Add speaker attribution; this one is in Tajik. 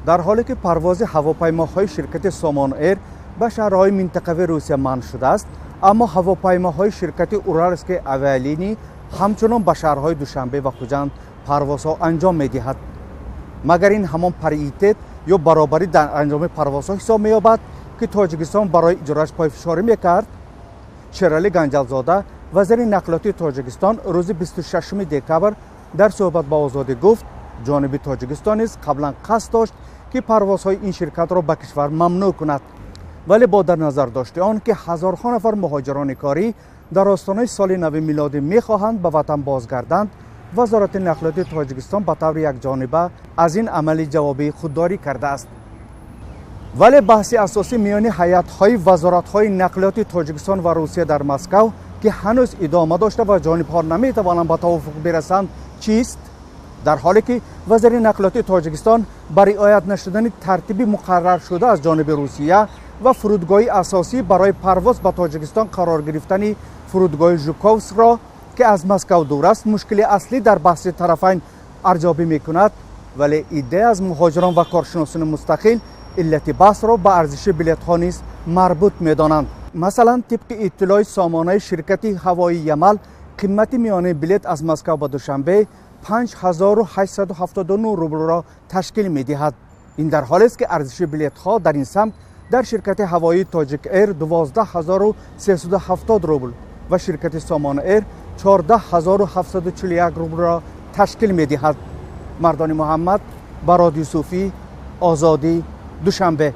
Speaker 1: Дар ҳоле ки парвози ҳавопаймоҳои ширкати Сомон Эйр ба шаҳрҳои минтақавии Русия манъ шудааст, аммо ҳавопаймоҳои ширкати Уральские авиалинии ҳамчунон ба шаҳрҳои Душанбе ва Хуҷанд парвозҳо анҷом медиҳад. Магар ин ҳамон паритет ё баробарӣ дар анҷоми парвозҳо ҳисоб меёбад, ки Тоҷикистон барои иҷроаш пойфишорӣ мекард? Шералӣ Ганҷалзода, вазири нақлиёти Тоҷикистон, рӯзи 26 декабр дар суҳбат ба Озодӣ гуфт, ҷониби Тоҷикистон низ қаблан қасд дошт, ки парвозҳои ин ширкатро ба кишвар мамнӯъ кунад, вале бо дар назар дошти он ки ҳазорҳо нафар муҳоҷирони корӣ дар остонаи соли нави милодӣ мехоҳанд ба ватан бозгарданд, Вазорати нақлиёти Тоҷикистон ба таври якҷониба аз ин амали ҷавобӣ худдорӣ кардааст. Вале баҳси асосӣ миёни ҳайатҳои вазоратҳои нақлиёти Тоҷикистон ва Русия дар Москав, ки ҳанӯз идома дошта ва ҷонибҳо наметавонанд ба тавофуқ бирасанд, чист? Дар ҳоле ки вазири нақлиёти Тоҷикистон ба риоят нашудани тартиби муқарраршуда аз ҷониби Русия ва фурудгоҳи асосӣ барои парвоз ба Тоҷикистон қарор гирифтани фурудгоҳи Жуковскро, ки аз Москав дур аст, мушкили аслӣ дар баҳси тарафайн арзёбӣ мекунад, вале иддае аз муҳоҷирон ва коршиносони мустақил иллати баҳсро ба арзиши билетҳо низ марбут медонанд. Масалан, тибқи иттилои сомонаи ширкати ҳавоии Ямал, қимати миёнаи билет аз Москав ба Душанбе 5879 рублро ташкил медиҳад. Ин дар ҳолест, ки арзиши билетҳо дар ин самт дар ширкати ҳавоии Тоҷик Эйр 12 370 рубл ва ширкати Сомон Эйр 14 741 рублро ташкил медиҳад. Мардони Муҳаммад, Барод Юсуфӣ, Озодӣ, Душанбе.